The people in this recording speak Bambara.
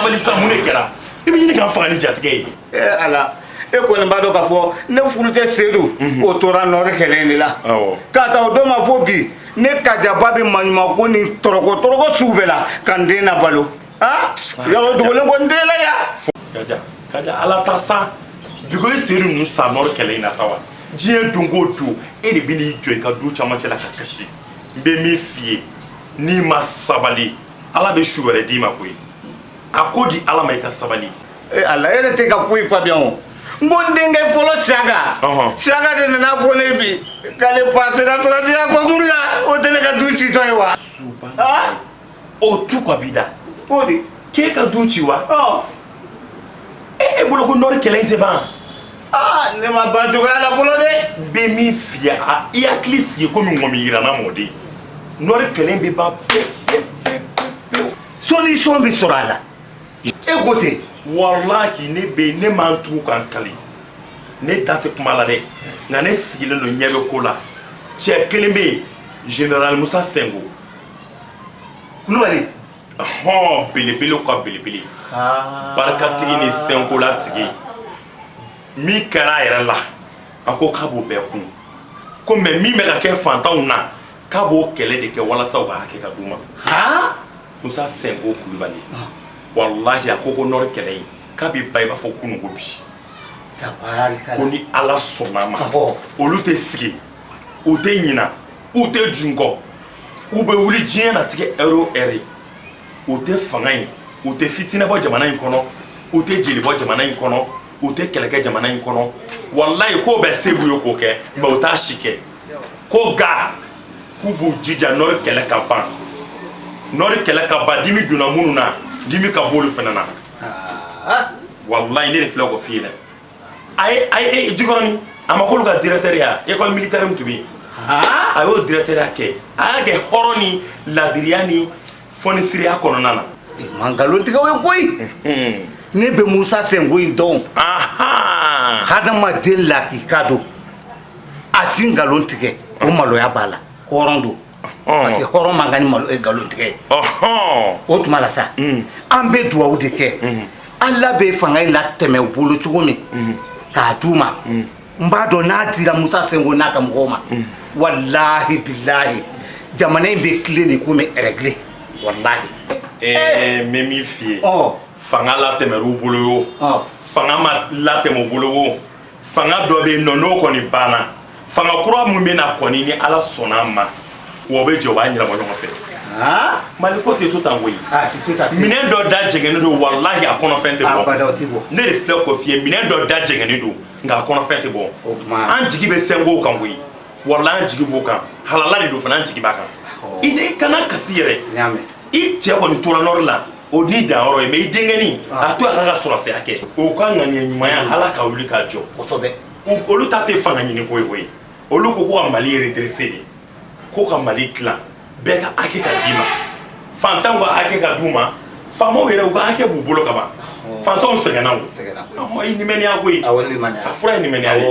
Sabali sa, mun de kɛra? I bɛ ɲini k'an faga ni jatigɛ ye. E Ala, e kɔni b'a dɔn k'a fɔ ne furucɛ Sedu, o tora nɔri kɛlɛ in de la. K'a ta o don ma fo bi, ne Kajaba bɛ maɲumanko ni tɔrɔkɔ tɔrɔkɔ sugu bɛɛ la ka n den labalo. Aa, yɔrɔ dogolen kɔni tɛ la yan. Kaja, Kaja, Ala ta sa, biko ye Sedu ninnu sa nɔri kɛlɛ in na sa wa. Diɲɛ don o don, e de bɛ n'i jɔ i ka du camancɛ la ka kasi. N bɛ min f'i ye, n'i ma sabali, Ala bɛ su wɛrɛ d'i ma koyi. A ko di Ala ma, i ka sabali. E Ala, e yɛrɛ tɛ ka foyi faamuya o. N ko n denkɛ fɔlɔ Saka, Saka de nana fɔ ne bi k'ale pasera sɔrɔsiya concours la. O tɛ ne ka du citɔ ye wa? O tu ka b'i da. O de. K'e ka du ci wa? E bolo ko nɔri kɛlɛ in tɛ ban? Aa, ne ma ban cogoya la fɔlɔ dɛ. N bɛ min f'i ye, a i hakili sigi komi ŋɔmi yiranna mɔden. Nɔri kɛlɛ in bɛ ban pewu pewu pewu pewu. Solution bɛ sɔrɔ a la, e ko ten. Walahi, ne bɛ ne m'an tugu k'an kali, ne da tɛ kuma la dɛ, nka ne sigilen don, ɲɛ bɛ ko la. Cɛ kelen bɛ yen, général Musa Senko. Kulubali. Hɔn, belebele ka belebele, barikatigi ni senkolatigi. Min kɛra a yɛrɛ la, a ko k'a b'o bɛɛ kun ko, mɛ min bɛ ka kɛ fantanw na, k'a b'o kɛlɛ de kɛ walasa u ka hakɛ ka d'u ma. Musa Senko Kulubali, walahi, a ko ko nɔri kɛlɛ in, k'a bɛ ba i b'a fɔ kunun ko bi. Ko ni Ala sɔnna a ma, olu tɛ sigi, u tɛ ɲina, u tɛ junkɔ, u bɛ wuli diɲɛ natigɛ heure o heure. U tɛ fanga in, u tɛ fitinɛ bɔ jamana in kɔnɔ, u tɛ jeli bɔ jamana in kɔnɔ, u tɛ kɛlɛ kɛ jamana in kɔnɔ. Walayi, k'o bɛ se b'u ye k'o kɛ, mɛ u t'a si kɛ. Ko nka k'u b'u jija nɔri kɛlɛ ka ban, nɔri kɛlɛ ka ban. Dimi donna minnu na, dimi ka b'olu fana na. Walayi, ne de filɛ k'o f'i ye dɛ. A ye Jikɔrɔni, a ma k'olu ka directeur ya, école militaire min tun bɛ yen, a y'o directeur ya kɛ. A y'a kɛ hɔrɔn ni ladiriya ni fɔnisiriya kɔnɔna na. Ma nkalon tigɛ o ye koyi. Ne bɛ Musa Senko in dɔn. Hadamaden lakika don, a ti nkalon tigɛ, o maloya b'a la. Hɔrɔn don, parce que hɔrɔn man kan ni malo nkalon tigɛ ye. O tuma la sa, an bɛ duwawu de kɛ. Ala bɛ fanga in latɛmɛ u bolo cogo min k'a d'u ma, n b'a dɔn n'a dira Musa Senko n'a ka mɔgɔw ma, walahi bilahi, jamana in bɛ tilen de komi ɛrɛgile, walahi. N bɛ min f'i ye, fanga latɛmɛr'u bolo yo, fanga ma latɛmɛ u bolo wo, fanga dɔ bɛ yen nɔ, n'o kɔni banna, fanga kura mun bɛ na kɔni, ni Ala sɔnna a ma, wa o bɛ jɛ, o b'a ɲɛnabɔ ɲɔgɔn fɛ. Mali ko tɛ to tan koyi. Minɛn dɔ da jɛngɛnnen don, walahi, a kɔnɔfɛn tɛ bɔ. Ne de filɛ k'o f'i ye. Minɛn dɔ da jɛngɛnnen don, nka a kɔnɔfɛn tɛ bɔ. An jigi bɛ Senkow kan koyi, walahi, an jigi b'o kan. Halala de don fana, an jigi b'a kan. I den kana kasi yɛrɛ. I cɛ kɔni tora nɔri la, o ni danyɔrɔ ye, mɛ i denkɛni, a to a ka sɔrɔsiya kɛ. O ka ŋaniya ɲumanya, Ala ka wuli k'a jɔ. Kosɛbɛ. Olu ta tɛ fanga ɲini ko ye koyi. Olu ko ko ka Mali redresser de, ko ka Mali dilan, bɛɛ ka hakɛ ka d'i ma, fantanw ka hakɛ ka d'u ma, faamaw yɛrɛ u ka hakɛ b'u bolo ka ban. Fantanw sɛgɛnna o. I nimɛniya koyi, a fura ye nimɛniya de ye.